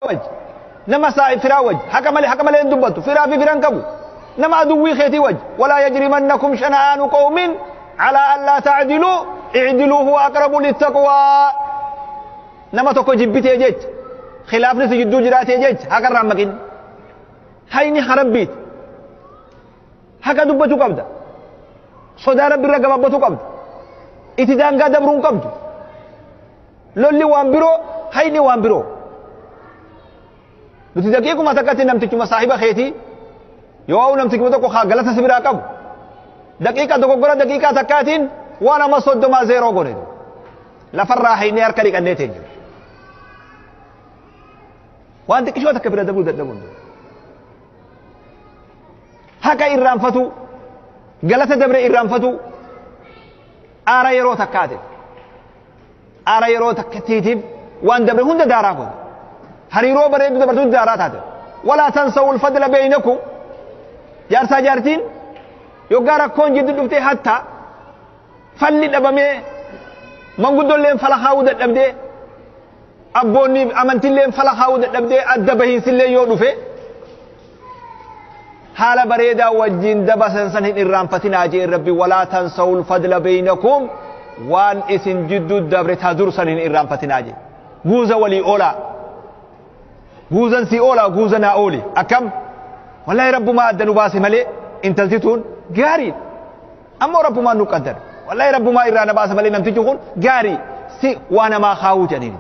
Wajji nama saa'ib firaa wajji haqa malee haqa malee hin dubbattu firaa fi firan qabu nama aduwwii keetii wajji walaa yajrimannakum shana'aanu qawmin calaa allaa ta'diluu i'diluu huwa aqrabu littaqwaa. Nama tokko jibbitee jecha khilaafni si jidduu jiraatee jecha haqa irraa hin maqin. Hayni harabbiiti haqa dubbachuu qabda, sodaa rabbi irra gabaabbatuu qabda, itti daangaa dabruu hin qabdu. Lolli waan biroo, hayni waan biroo. Nuti daqiiquma takkatti namtichuma saahiba keetii yoo namtichuma tokko haa galata si biraa qabu daqiiqa dogoggora daqiiqaa takkaatiin waan amma 30 zeeroo goone lafarraa haynee harka dhiqannee teenya. Waan xiqqishoo takka bira dabruu dadhabuun haqa irraanfatu, galata dabre irraanfatu, aara yeroo takkaate aara yeroo takkattiitiif waan dabre hunda daaraa godhe, hariiroo bareedu dabartu hunda daaraa taate. Walaa tansawul fadla beeynakum. Jaarsaa jaartiin yoggaa rakkoon jiddu dhuftee hatta falli dhabamee manguddolleen fala kaa'uu dadhabdee abboonni amantilleen fala kaa'uu dadhabdee adda bahiinsillee yoo dhufe haala bareedaa wajjin dabasan san hin irraanfatinaa jee rabbi. Walaa tansawul fadla beeynakum, waan isin jidduu dabre ta dur san hin irraanfatinaa jee. Guuza walii oolaa, guuzan si oolaa, guuza naa ooli. Akkam wallahi rabbumaa adda nu baase malee intalti tun gaarii, ammoo rabbumaan nu qaddara, wallahi rabbumaa irraa na baase malee namtichi kun gaarii si waa namaa kaawuu jedhaniin.